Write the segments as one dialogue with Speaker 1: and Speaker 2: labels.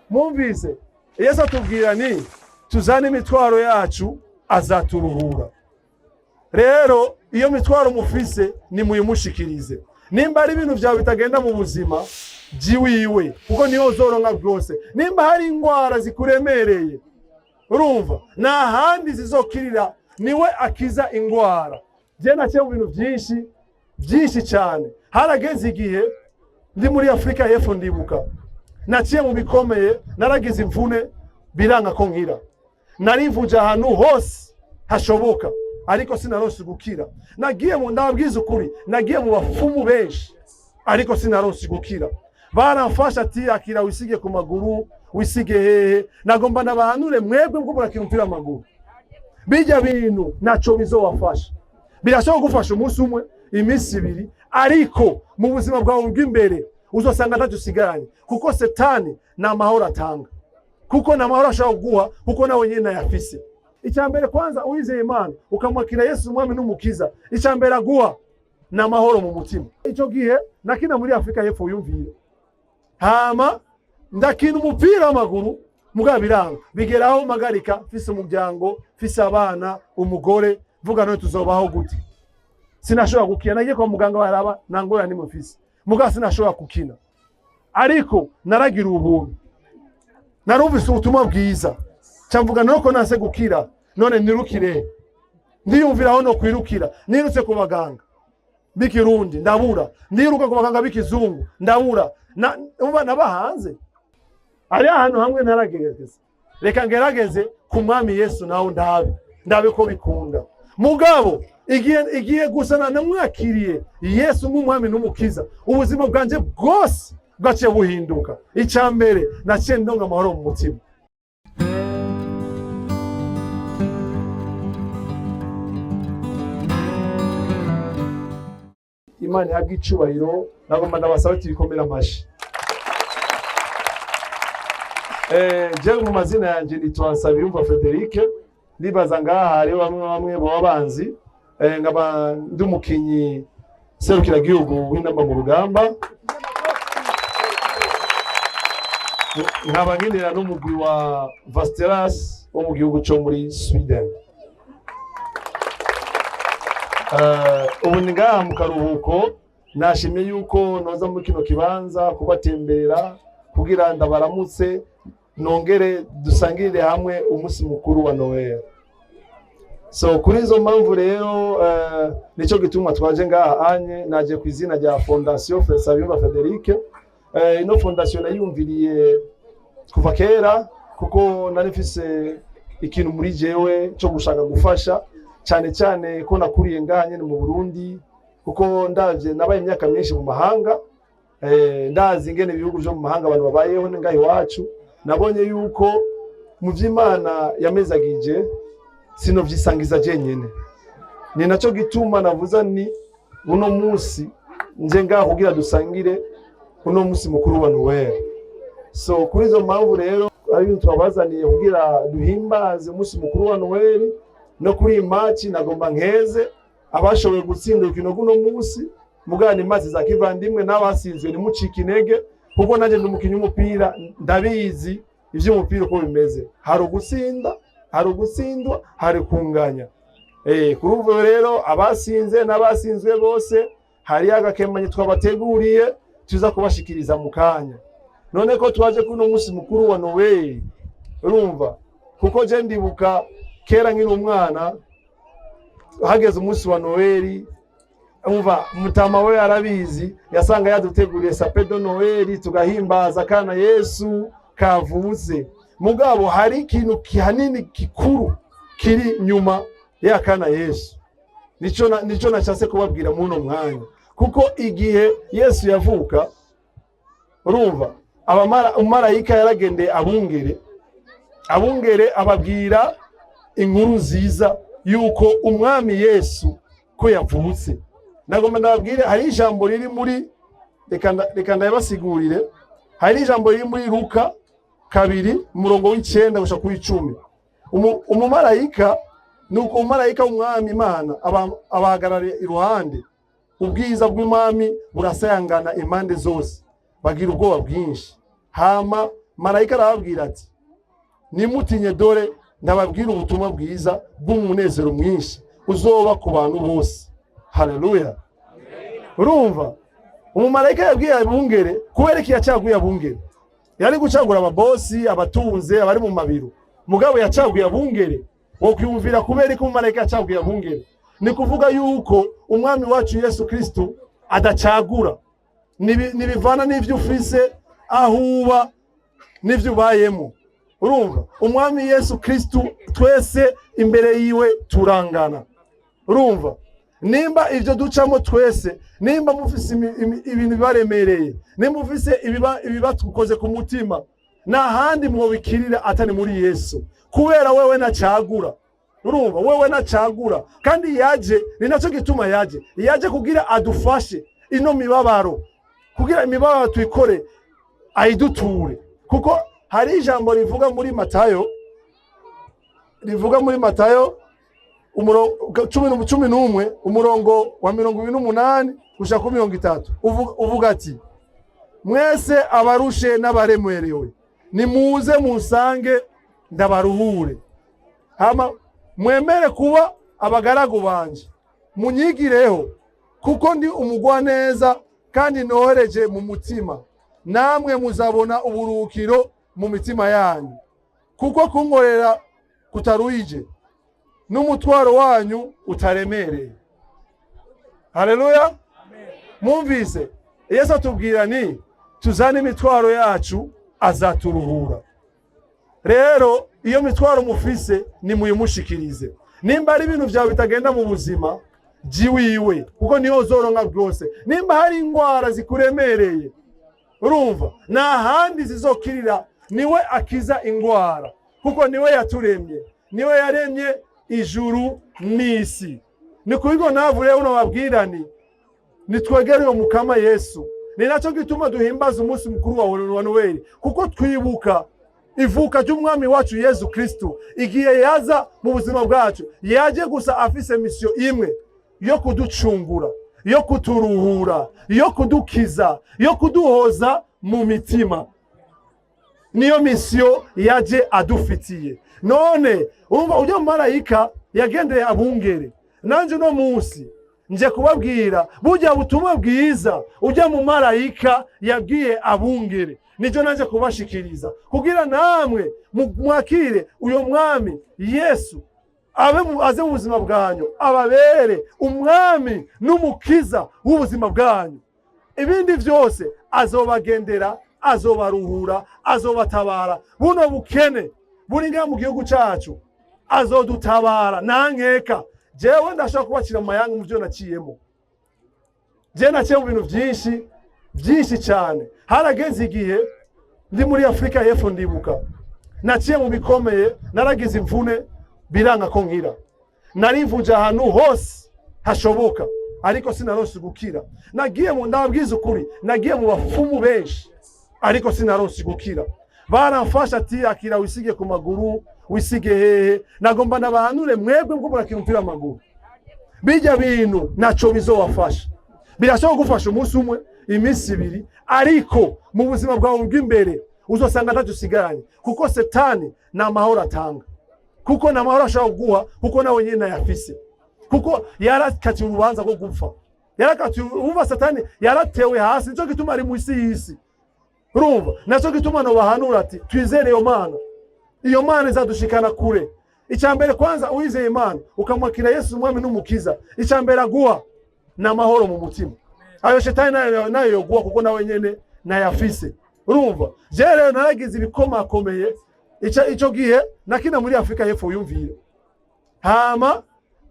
Speaker 1: Mwumvise Yesu atubwira ni tuzane imitwaro yacu, azaturuhura. Rero iyo mitwaro mufise, nimuyimushikirize. Nimba ari ibintu vyawe bitagenda mu buzima, jiwiwe, kuko niyo uzoronka bwose. Nimba hari ingwara zikuremereye, urumva nta handi zizokirira, niwe akiza ingwara. Je naciye mu bintu byinshi byinshi cyane. Harageze igihe ndi muri Afurika y'Epfo, ndibuka naciye mu bikomeye, naragize imvune, biranga ko nkira. Narivuje ahantu hose hashoboka, ariko sinaronse gukira. Nagiye mu, ndababwiza ukuri, nagiye mu bafumu benshi, ariko sinaronse gukira. Baramfasha ati: "Akira wisige ku maguru, wisige hehe." Nagomba nabahanure mwebwe bwo murakina umupira w'amaguru, bijya bintu naco bizobafasha. Birashobora gufasha umunsi umwe, iminsi 2, ariko mu buzima bwawe bw'imbere uzosanga ntacyo usigaranye, kuko Setani ni amahoro atanga, kuko ni amahoro ashobora kuguha, kuko nawe nyine ayafise. Icya mbere kwanza, uwizeye Imana ukamwakira Yesu umwami n'umukiza, icya mbere aguha ni amahoro mu mutima. Icyo gihe nakina muri Afurika y'Epfo, wiyumvire, hama ndakina umupira w'amaguru, mugabo biranga, bigeraho mpagarika. Mfise umuryango, mfise abana, umugore, mvuga: "None tuzobaho gute?" Sinashobora gukina. Nagiye kwa muganga, baraba, nta ngorane nimwe mfise, mugabo sinashobora gukina. Ariko naragira ubuntu, narumvise ubutumwa bwiza, mvuga nuko nase gukira, none nirukire? Ndiyumvira aho no kwirukira. Nirutse ku baganga b'ikirundi, ndabura. Ndiruka ku baganga b'ikizungu, ndabura. Umva, naba hanze ari ahantu hamwe ntaragerageza. Reka ngerageze ku mwami Yesu nawe, ndabe ko bikunda. Mugabo igihe gusa namwakiriye Yesu nk'umwami n'umukiza, ubuzima bwanje bwose bwaciye buhinduka. Icya mbere, naciye ndonga amahoro mu mutima. Imana ihabwe icubahiro. Nagomba ndabasaba tuyikomere amashi. Jewe mu mazina yanje nitwa Nsabiyumva Frederic. Ndibaza ngaha hariho bamwe bamwe baba banzi. Nkaba ndi umukinyi serukiragihugu w'Intamba mu Rugamba, nkaba nkinira n'umugwi wa Vasteras wo mu gihugu co muri Sweden. Ubu ni ngaha mu karuhuko. Nashimye yuko noza muri kino kibanza kubatembera kugira ndabaramutse, nongere dusangirire hamwe umunsi mukuru wa Noel. So kuri izo mpamvu rero, nico gituma twaje ngaha anye. Naje ku izina rya Fondation Nsabiyumva Frederic. Ino fondation nayumviriye kuva kera, kuko nari mfise ikintu muri jewe cyo gushaka gufasha, cyane cyane ko nakuriye ngaha nyene mu Burundi, kuko ndavye nabaye imyaka myinshi mu mahanga. Ndazi ingene ibihugu vyo mu mahanga abantu babayeho ngaha iwacu. Nabonye yuko mu vy'Imana yamezagije sinovyisangiza jenyene. Ni naco gituma navuza ni uno munsi nje ngaha kugira dusangire uno munsi mukuru wa Noel. So kuri izo mpamvu rero, ari ibintu twabazaniye kugira duhimbaze umunsi mukuru wa Noel. No kuri iyi match, nagomba nkeze abashoboye gutsinda urukino rw'uno munsi, mugana imazi za kivandimwe, n'abasinzwe ntimucike intege, kuko nanjye ndi umukinnyi w'umupira, ndabizi ivy'umupira uko bimeze. Hari ugutsinda, hari ugutsindwa, hari kunganya. Kuri ubu rero, abasinze n'abasinzwe bose, hari agakemanyi twabateguriye tuza kubashikiriza mu kanya. None ko twaje kuno munsi mukuru wa Noel, urumva, kuko je ndibuka kera nkiri umwana, hageze umunsi wa Noel, umva, mutama we arabizi, yasanga yaduteguriye sapin de Noël, tugahimbaza kana Yesu kavutse. Mugabo hari ikintu kihanini kikuru kiri nyuma y'akana Yesu. Nico nashatse kubabwira muno mwanya, kuko igihe Yesu yavuka, urumva, umumarayika yaragendeye abungere, ababwira inkuru nziza yuko umwami Yesu ko yavutse. Nagomba ndababwire, hari ijambo riri muri, reka ndabasigurire, hari ijambo riri muri Luka 2, umurongo w'9 gushika kuri 10. Umumarayika, nuko umumarayika w'umwami Imana abahagarara iruhande, ubwiza bw'umwami burasayangana impande zose, bagira ubwoba bwinshi. Hama Marayika arababwira ati: "Nimutinye, dore ndababwira ubutumwa bwiza bw'umunezero mwinshi uzoba ku bantu bose." Haleluya! Urumva, umumarayika yabwiye abungere. Kubera iki yacaguye abungere? Yari gucagura ababosi, abatunze, abari mu mabiro, mugabo yacaguye abungere. Wo kwiyumvira kubera ko umumarayika yacaguye abungere, ni kuvuga yuko umwami wacu Yesu Kristo adacagura. Nibivana n'ivyo ufise, aho uba n'ivyo ubayemo. Urumva, umwami Yesu Kristo, twese imbere yiwe turangana. Urumva, nimba ivyo ducamo twese, nimba mufise ibintu bibaremereye, nimba mufise ibibatukoze ku mutima, nta handi mwobikirira atari muri Yesu, kubera wewe nacagura. Urumva, wewe nacagura, kandi yaje, ni nacyo gituma yaje kugira adufashe ino mibabaro, kugira imibabaro tuyikore, ayiduture. Kuko hari ijambo rivuga muri Matayo, rivuga muri Matayo 11, umurongo wa 28 gushika kuri 30, uvuga ati: "Mwese abarushe n'abaremerewe, nimuze munsange ndabaruhure. Hama mwemere kuba abagaragu banje, munyigireho, kuko ndi umugwaneza kandi nohereje mu mutima, namwe muzabona uburuhukiro mu mitima yanyu, kuko kunkorera kutaruhije n'umutwaro wanyu utaremereye." Haleluya! Mwumvise, Yesu atubwira ni tuzane imitwaro yacu, azaturuhura. Rero iyo mitwaro mufise, nimuyimushikirize. Nimba ari ibintu vyawe bitagenda mu buzima, jiwiwe, kuko niyo uzoronka bwose. Nimba hari ingwara zikuremereye, urumva, nta handi zizokirira, niwe akiza ingwara, kuko niwe yaturemye, niwe yaremye ijuru n'isi. Ni kubwo navu rero unababwira ni nitwegere uyo mukama Yesu. Ni nacyo gituma duhimbaza umunsi mukuru wa Noheli, kuko twibuka ivuka ry'umwami wacu Yesu Kristo. Igihe yaza mu buzima bwacu, yaje gusa afise mission imwe yo kuducungura, yo kuturuhura, yo kudukiza, yo kuduhoza mu mitima. Niyo mission yaje adufitiye. None urumva, ujya marayika yagendeye abungere. Nanje uno munsi nje kubabwira burya butumwa bwiza ujya mu marayika yabwiye abungere, nijo nanje kubashikiriza, kugira namwe mwakire uyo mwami Yesu, abe aze mu buzima bwanyu, ababere umwami n'umukiza w'ubuzima bwanyu. Ibindi byose azobagendera, azobaruhura, azobatabara. Buno bukene buri ngaha mu gihugu cacu, azodutabara nankeka. Jewe ndashobora kubacira mu mayanga mu byo naciyemo. Je naciye mu bintu byinshi byinshi cyane. Harageze igihe ndi muri Afurika y'Epfo, ndibuka naciye mu bikomeye, naragize imvune biranga ko nkira. Narivuje ahantu hose hashoboka, ariko sinaronse gukira. Nagiye mu, ndababwiza ukuri, nagiye mu bafumu benshi, ariko sinaronse gukira. Baramfasha ati: "Akira, wisige ku maguru, wisige hehe." Nagomba nabahanure mwebwe bwo murakina umupira w'amaguru, bijya bintu naco bizobafasha. Birashobora kugufasha umunsi umwe, iminsi 2, ariko mu buzima bwawe bw'imbere uzosanga ntacyo usigaranye, kuko Setani ni amahoro atanga, kuko ni amahoro ashobora kuguha, kuko nawe nyine ayafise, kuko yarakatiwe urubanza rwo gupfa, yarakatiwe. Urumva, Satani yaratewe hasi, nicyo gituma ari mu isi y'isi. Urumva, nacyo gituma nobahanura ati: twizere iyo Mana, iyo Mana izadushikana kure. Icya mbere kwanza, uwizeye Imana, ukamwakira Yesu umwami n'umukiza, icya mbere aguha ni amahoro mu mutima. Ayo shetani nayo yoguha, kuko nawe nyene nayafise. Urumva, je rero naragize ibikomakomeye. Ico gihe nakina muri Afurika y'Epfo, yumvire, hama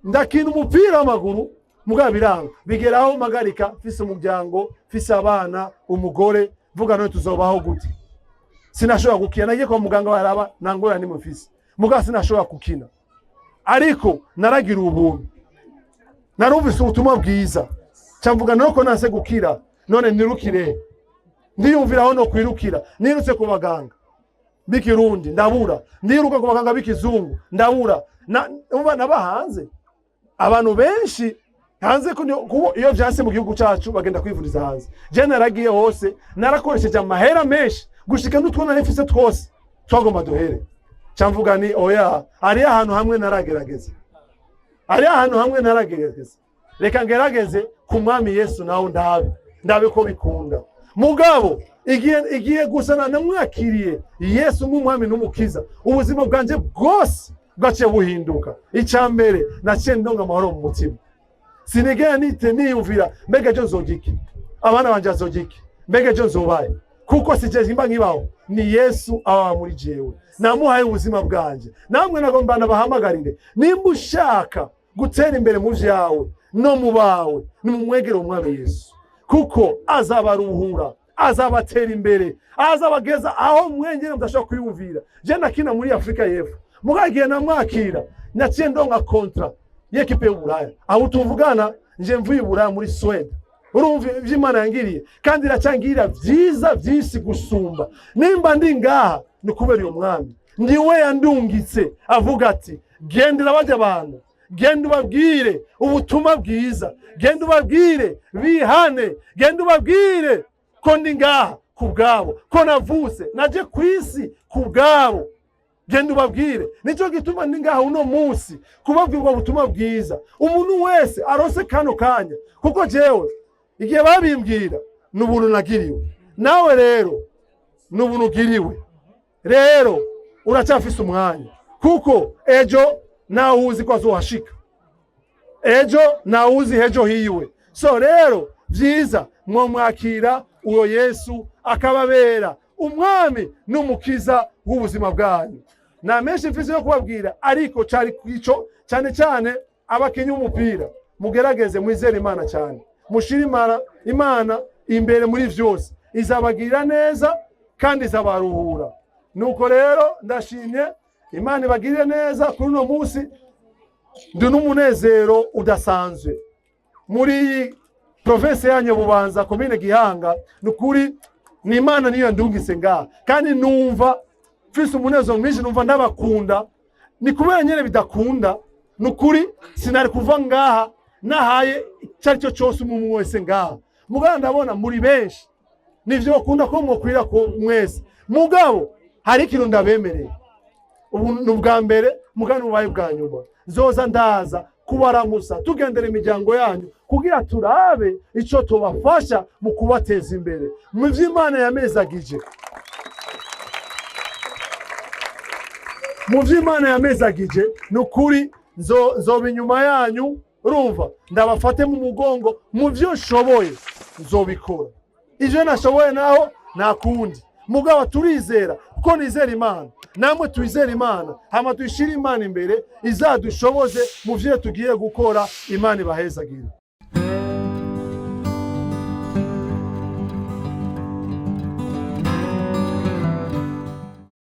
Speaker 1: ndakina umupira w'amaguru, mugabo biranga, bigeraho mpagarika. Mfise umuryango, mfise abana, umugore, mvuga: "None tuzobaho gute?" Sinashobora gukina. Nagiye kwa muganga, baraba, nta ngorane nimwe mfise, mugabo sinashobora gukina. Ariko naragira ubuntu, narumvise ubutumwa bwiza, camvuga nuko nase gukira, none nirukire? Ndiyumvira aho no kwirukira. Nirutse ku baganga b'ikirundi, ndabura. Ndiruka ku baganga b'ikizungu, ndabura. Umva, naba hanze abantu benshi. Hanze kuko iyo vyanse mu gihugu cacu bagenda kwivuriza hanze. Je naragiye hose, narakoresheje amahera menshi gushika n'utwo nari mfise twose twagomba duhere. Camvuga ni oya, hariyo ahantu hamwe naragerageza, hariyo ahantu hamwe naragerageza, reka ngerageze ku Mwami Yesu nawe ndabe ko bikunda. Mugabo igihe gusa namwakiriye Yesu nk'umwami n'umukiza, ubuzima bwanje bwose bwaciye buhinduka. Icya mbere, naciye ndonga amahoro mu mutima. Sinigera nite niyumvira mbega ejo nzojya iki, abana banje bazojya iki, mbega ejo nzobaye, kuko si mba nkibaho, ni Yesu aba muri jewe. Namuhaye ubuzima bwanje. Namwe nagomba nabahamagarire, nimba ushaka gutera imbere mu vyawe no mu bawe, nimumwegere umwami Yesu, kuko azabaruhura, azabatera imbere, azabageza aho mwengene mudashobora kwiyumvira. Je nakina muri Afurika y'Epfo, mugagiye namwakira naciye ndonka contrat y'ekipe y'Uburaya. Aho tuvugana nje mvuye i Buraya muri Swede. Urumva ivyo Imana yangiriye, kandi iracyangirira vyiza vyinshi gusumba. Nimba ndi ngaha ni kubera uyo mwami, niwe yandungitse avuga ati: "Gendera bajya abantu, genda ubabwire ubutumwa bwiza, genda ubabwire bihane, genda ubabwire ko ndi ngaha ku bwabo, ko navutse naje ku isi ku bwabo, genda ubabwire." Nicyo gituma ndi ngaha uno munsi kubabwira ubwo butumwa bwiza. Umuntu wese arose kano kanya, kuko jewe igihe babimbwira ni ubuntu nagiriwe, nawe rero ni ubuntu ugiriwe. Rero uracyafise umwanya, kuko ejo nawe uzi ko azohashika, ejo nawe uzi ejo hiwe. So rero vyiza mwomwakira uwo Yesu akababera umwami n'umukiza w'ubuzima bwanyu. Nta menshi mfise yo kubabwira, ariko cari ico cyane cyane. Abakinyi b'umupira, mugerageze mwizere Imana cyane, mushire Imana imbere muri vyose, izabagirira neza kandi izabaruhura. Nuko rero ndashimye, Imana ibagirire neza kuri uno munsi. Ndi n'umunezero udasanzwe muri iyi province yanyu Bubanza, komine Gihanga. Ni ukuri ni Imana niyo yandungitse ngaha, kandi numva mfise umunezero mwinshi, numva ndabakunda. Ni kubera nyene bidakunda, ni ukuri sinari kuva ngaha nahaye icyo ari cyo cyose umuntu wese ngaha. Mugabo ndabona muri benshi, nivyo bakunda ko mwokwira ko mwese. Mugabo hari ikintu ndabemereye: ubu ni ubwa mbere, mugabo bubaye bwa nyuma. Nzoza ndaza kubaramusa, tugendera imiryango yanyu kugira turabe ico tubafasha mu kubateza imbere mu vy'Imana yamezagije, mu vy'Imana yamezagije. Ni ukuri nzoba inyuma yanyu, urumva, ndabafate mu mugongo mu vyo nshoboye nzobikora, ivyo nashoboye naho nta kundi. Mugabo turizera, kuko nizera Imana, namwe twizere Imana, hama tuyishire Imana imbere, izadushoboze mu vyo tugiye gukora. Imana ibahezagire.